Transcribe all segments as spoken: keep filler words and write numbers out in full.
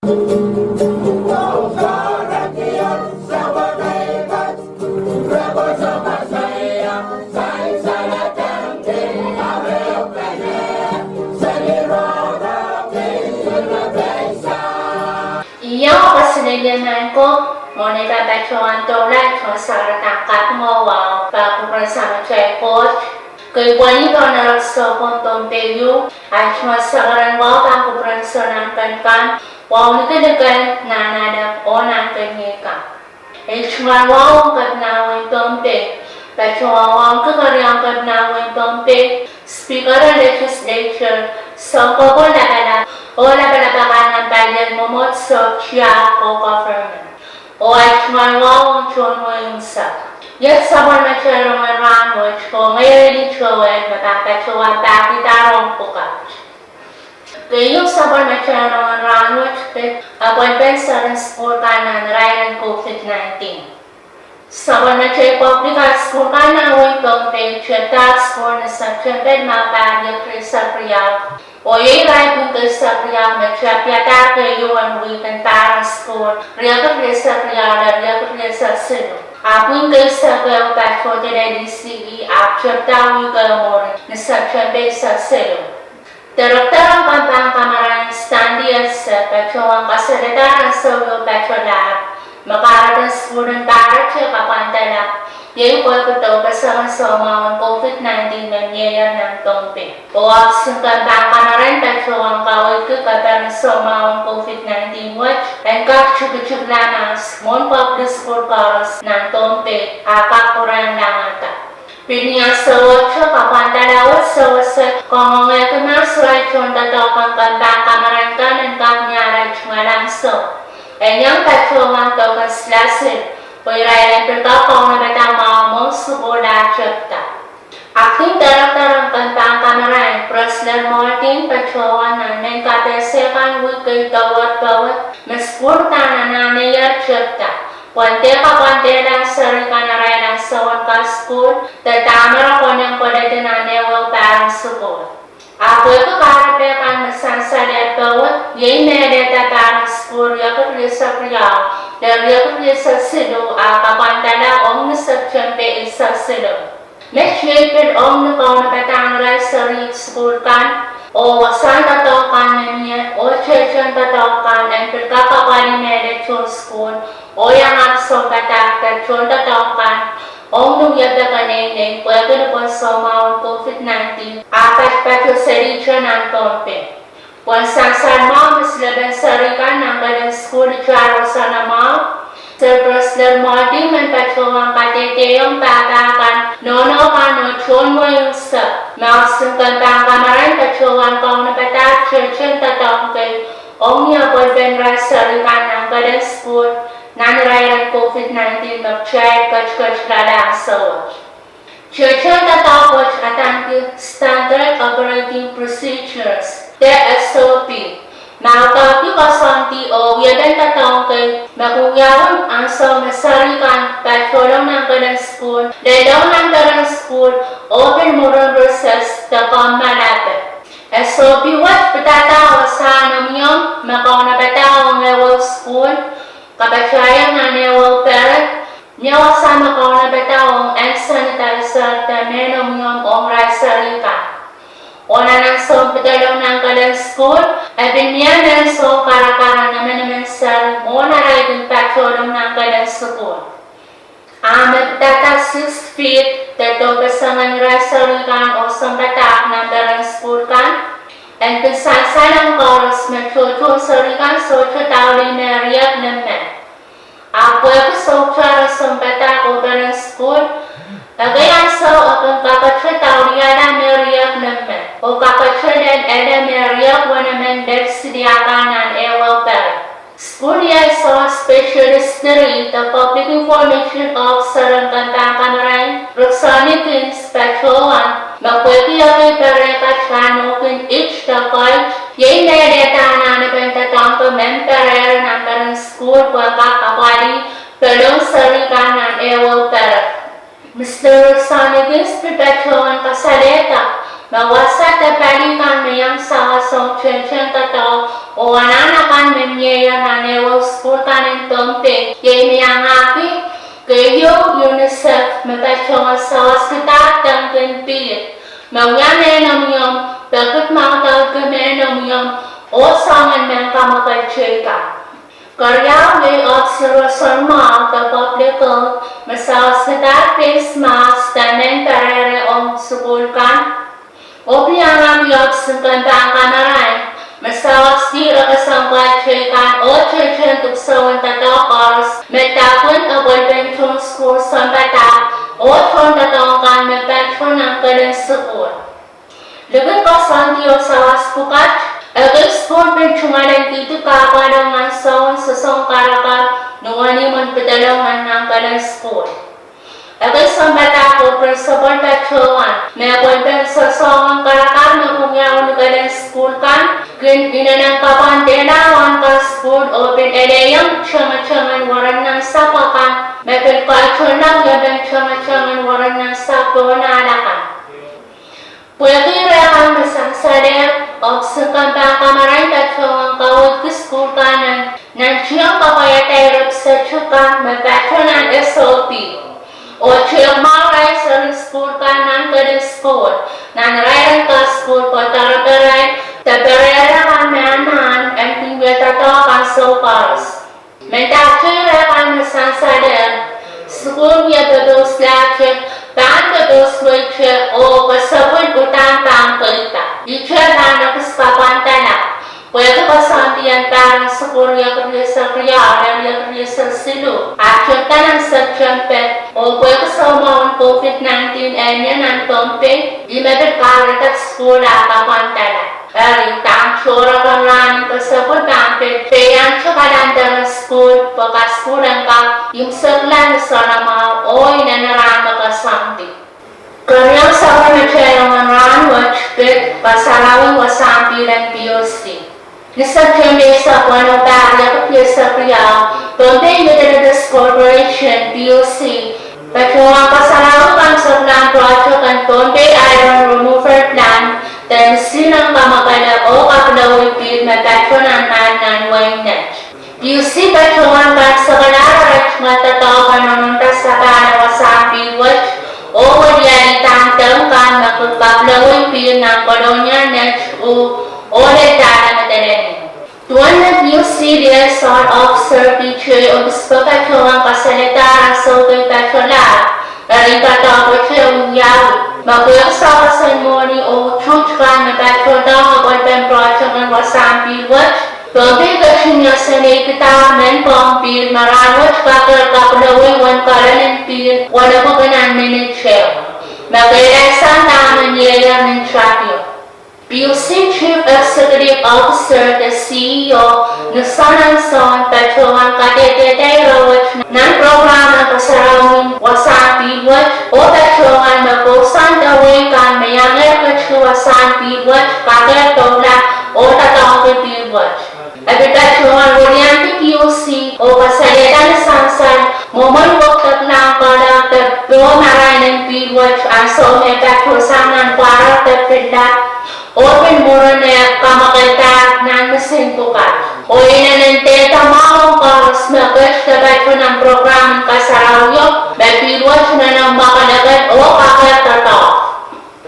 Ia, kaselehlie maing ko, mwohn ei pahn patohwan doula tohn sakaradahn kaping oh wahu pahn kupwuren Samatail Koht. Kei pwehn pahn erek sohpwohn Pohnpei ieu, ahi tungoal sakaradahn wahu pahn kupwuren Sounkomour kan, wahu ni kilikan nan alap oh nan kemie kan. Ei tungoal wahu ong Kepina wehin Pohnpei, patohwan wahu ong kekeriong Kepina wehin Pohnpei, Speaker en Legislature, Soukohp oh Lapalap, oh lapalap akan nan palien mwomwohdiso, tiahk oh government. Oh ahi tungoal wahu ong tohn wehi unsek. Iet sapwellimatail rongen rahnwet, oh ngehi Eli Towel me pahn patohwan pahkihda ong pwukat. Keieu sapwellimatail rongen rahnwet pid apwalipen seri en sukuhl kan nan irair en COVID nineteen. Sapwellimatail public high school kan nan wehin Pohnpei tepda sukuhl ni September mah pahr riekid rieisek riau. Oh iei irail pwihn kei eisek riau me tapihadahr keieu en wihk en pahr en sukuhl, riekid rieisek riau lel riekid rieisek siluh. A pwihn kei eisek ehu patohdo lel E C E ahpw tepda wihk ehu mwurin ni September eisek siluh. Director en kempe en kamarain Stanley Else patohwan kasalehda ansou ieu patohlahr me kahrepen sukuhl en pahrete kapwandala, iei pwehki dohpesengen soumwahu en COVID nineteen me mieier nan Pohnpei. Oh ohpis en kempe en kamarain patohwan kaweidki kaperen soumwahu en COVID nineteen wet en kak tikitikla mahs mwohn public sukuhl koaros nan Pohnpei, a kak pwurehng langada. Pil ni ansou wet, kapwandala wet sewese kangoangehki mahs irail tohndoadoahk en kempe en kamarain kan en kak ni arail tungoal ansou en iang patohwan doken silasil, pwe irail en pil kak kaunopada mwahu mwohn sukuhl ah tepda. Acting Director en kempe en kamarain, Presler Martin, patohwan nan mehn kapehse kan wihk kei towe powe me sukuhl kan anahne ier tepda, pwehn dehr kapwandehla seri kan arail ansou en kasukuhl de dahme re konehng koledi nan ehuehu pahr en sukuhl. A pwehki kahrepe kan me sansalehr powe, iei mehlehda pahr en sukuhl riekid rieisek riau lel riekid rieisek siluh a kapwandala ong ni September eisek siluh. Met iei pil ong ni kaunopadahn irail seri sukuhl kan, oh wasahn doadoahk kan me mie, oh tehtehn doadoahk kan en pil kak apwalih mehlel tohn sukuhl, oh iangahki sounpadahk de tohndoadoahk kan ong ni wiepe keneinei pwehki ni pwehn soumwahu en COVID nineteen a patopato selihte nan Pohnpei. Pwehn sansal mwahu me silepen seri kan nan kelen sukuhl itar wasahn mwahu, Sir Presler Martin men patohwan kadehdehiong pahpa kan, nohno kan oh tohn wehi unsek me ohpis en kempe en kamarain patohwan kaunopada tehtehn doadoahk kei ong ni apwalipen irail seri kan nan kelen sukuhl nan irair en COVID nineteen me kitail ketiket lala ansou wet. Tehtehn doadoahk wet adaneki Standard Operating Procedures de S O P, me udahki koasoandi oh wiepen doadoahk kei me kin wiawi ansou me seri kan patohlong nan kelen sukuhl, lelohng nan peren sukuhl, oh pil mwurin recess de kommoal ape. S O P wet pidada wasahn omwiomw me kaunopada ong ehuehu sukuhl, kapatahieng nan ehuehu pere, mie wasa me kaunopada ong hand sanitizer de mehn omwiomw ong irail seri kan. Oh nan ansoun pidelong nan kelen sukuhl, e pil mie mehn soun karakar en emenemen seri mwohn arail kin patohlong nan kelen sukuhl. A me pidada six feet de dohpesengen irail seri kan oh sounpadahk nan peren sukuhl kan, en pil sansal ong koaros me tohtohn seri kan sohte daulih me riekid limen. A pwehki sohte re sounpadahk oh peren sukuhl, ekei ansou e kin kakete daulihala me riekid limen oh kakete lel ele me riekid wenemen lel siliakan nan ehuehu pere. Sukuhl liaison specialist three de Public Information Officer en kempe en kamarain, Rickson Higgins, patohwan me pwehki ekei pere kat rahn oh kin it de koit, iei mehlehda anahnepen doadoahk kei me perehre nan peren sukuhl pwe kak apwalih poahlong seri kan nan ehuehu pere. Mister Rickson Higgins pil patohwan kasalehda me wasa de pali kan me iang sawas ong tehtehn doadoahk Oh anahn akan me mieier nan ehuehu sukuhl kan en Pohnpei iei me iangahki keieu UNICEF me patohwan sawaskihda dengkin pihl me wia mehnomwiomw, pekid mwahu de mehnomwiomw, oh soangen mehn kamwakel teikan. Keriau iei ohpis en roson mwahu de public health me sawaskihda face mask de mehn perehre ong sukuhl kan. Oh pil iangahki ohpis en kempahn kamarain me sawaskihda kesempwal teikan oh tehtehn dipwisou en doadoahk koaros me dapwin apwalipen tohn sukuhl sounpadahk oh tohndoadoahk kan me patoh nan kelen sukuhl. Likin koasoandi oh sawas pwukat, ekei sukuhl pil tungoal en kihdi kahpwalo nan soun sosohn karakar ni wenihmw en pidelong nan kelen sukuhl. Ekei sounpadahk oh principal patohwan me apwalipen sosohn karakar me kin wiawi ni kelen sukuhl kan kin inenen kapwandehla wahn kasukuhl oh pil elehieng tengeteng en weren nansapw akan me pil katohla wiepen tengeteng en weren nansapw pohn ahl akan. Pwehki ire kan me sansalehr, ohpis en kempahn kamarain patohwan kaweidki sukuhl kan en nantihong kapwaiada ire piseti kan me patoh nan SOP oh tehk mwahu irail seri sukuhl kan nan kelen sukuhl, nan irail en kasukuhl, pwe doaroparail de perehre kan me anahn en kin wia doadoahk ansou koaros. Mendahte ire kan me sansalehr, sukuhl wia poposlahte, pahn poposweite oh kesepwil udahn pahn pweida. Ihte pahn ekis kapwandala, pwehki koasoandi en pahr en sukuhl riekid rieisek riau lel riekid rieisek siluh ahpw nan Septempe, oh pwehki soumwahu en COVID nineteen en mie nan Pohnpei, ih me pil kahrehiong sukuhl ah kapwandala. Eri, dahme tohrohr rahn en kesepwil pahn pil peiante kalender en sukuhl, pwe kasukuhl en kak imwisekla ni soanamwahu oh inenen rahn me koasoandi. Keriau sapwellimatail rongen rahn wet pid kasarawi wasahn pihl en PUC. Ni Septempe eisek weneu, pahr riekid rieisek riau, Pohnpei Methodist Corporation, PUC, patohwan kasarawi kaimwiseklahn project en Pohnpei Iron Removal Plant, de misihn en kamwakele oh kapilowei pihl me patoh nan mahn nan wehin Net. PUC patohwan kaimwisekala arail tungoal doadoahk en ononda sapahl en wasahn pihl wet oh wilialidahn deng kan me kin kapilowei pihl nan Kolonia, Net, oh lel dahme medelenihmw. Duwen me PUC liaison officer, PJ, oh pisipo patohwan kasalehda ansou kei patohlahr, eri doadoahk wet wiawi me pwehki sawas en mwohni oh tuht kan me patohdohng apwalipen project en wasahn pihl wet, Pohnpei ketin iasonehkihda mehn pwong pihl me rahn wet kakehr kapilowei uwen keren en pihl wenepwiki nan minit ehu, me kehlailsang dahme mieier nin tapio. PUC Chief Executive Officer de CEO, Nusan Anson, patohwan kadehdehda ire wet nan program en kasarawihn wasahn pihl wet oh patohwan me kousoan dawei kan me iangehr ketiki wasahn pihl wet kakehr doula oh doadoahngki pihl wet. E pil patohwan wiliandi PUC oh kasalehda ni sansal mwomwen wekdek lahng kalahng de poh marain en pihl wet ansou me patohsang nan pwarer de pillap, oh pil mwurin e kamwakeldahr nan misihn pwukat. Oh inenen dehde mwahu ong koaros me ket de patoh nan program en kasarawio me pihl wet inenen mwakelekel oh kakehr doadoahk.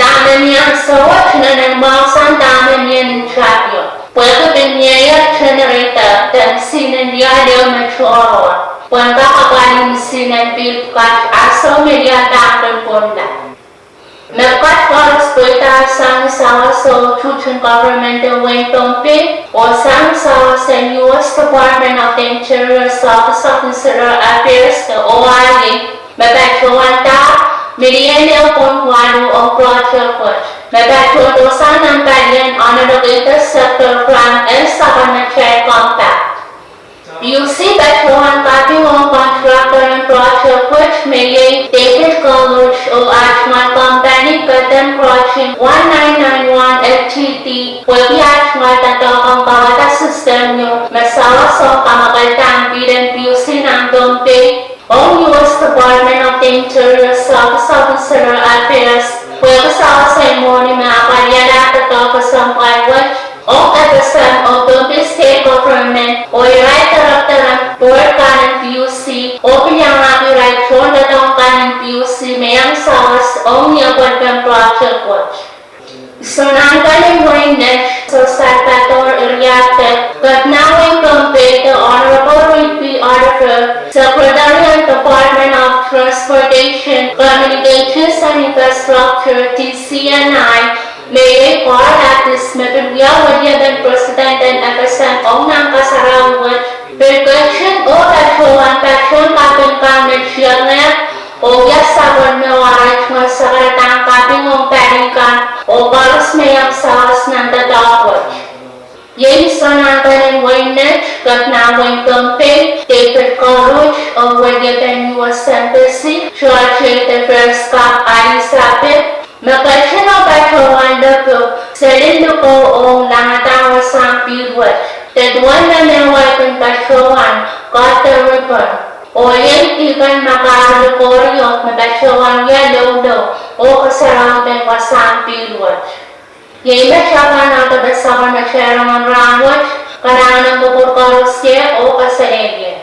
Dahme mie ansou wet inenen mwahusang dahme mie nin tapio, pwehki pil mieier generator de misihn en liol ehu me tohrohr, pwehn kak apwalih misihn en pihl pwukat ansou me liol pahn kin pwunla. Me pwukat koaros pweida sang ni sawas en tuht en government en wehin Pohnpei oh sang ni sawas en US Department of the Interior Office of Insular Affairs de OIA, me patohwanda million ehu point waluh ong project wet, me patohdohsang nan palien unallocated sector grant en sapwellimatail compact. PUC patohwan kaping ong contractor en project wet me iei David College oh ah tungoal company Kadem Project one nine nine one Ltd, pwehki ah tungoal doadoahk ong kawada system ieu me sawas ong kamwakelda en pihl en PUC nan Pohnpei ong US Department of the Interior Office of Insular Affairs, pwehki sawas en mwohni me apwalihala doadoahk kesempwal wet ong Sang ong Pohnpei State Government oh irail director en board kan en P U C oh pil iangahki irail tohndoadoahk kan en P U C me iang sawas ong ni apwalipen project wet. Sounang kan en wehin Net, Sir Salvador Iriarte, Kepina wehin Pohnpei, the Honorable Reed P. Oliver, Secretary en Department of Transportation, Communications and Infrastructure, D C N I, me iei koaros me pil wia weliepen president en FSM ong nan kasarawi wet, pil ketin oh patohwan patohwan kaping kan me tiengeh oh wia sapwellime arail tungoal sakaradahn kaping ong pali kan oh koaros me iang sawas nan doadoahk wet. Iei sounang kan en wehin Net, Kepina wehin Pohnpei, David Koruch, oh weliepen U S Embassy, George the First Cup, Elizabeth, me ketin oh patohwan lepin selin likou ong langadahr wasahn pihl wet, de duwen me mehn wai kin patohwan cut the ribbon, oh iei dihken me kahrehla koaros me patohwan wia loulou oh kasarawipen wasahn pihl wet. Iei me tepin ahnsou me sapwellimatail rongen rahn wet. Kalahngan en kupwur koaros oh kaselehlie.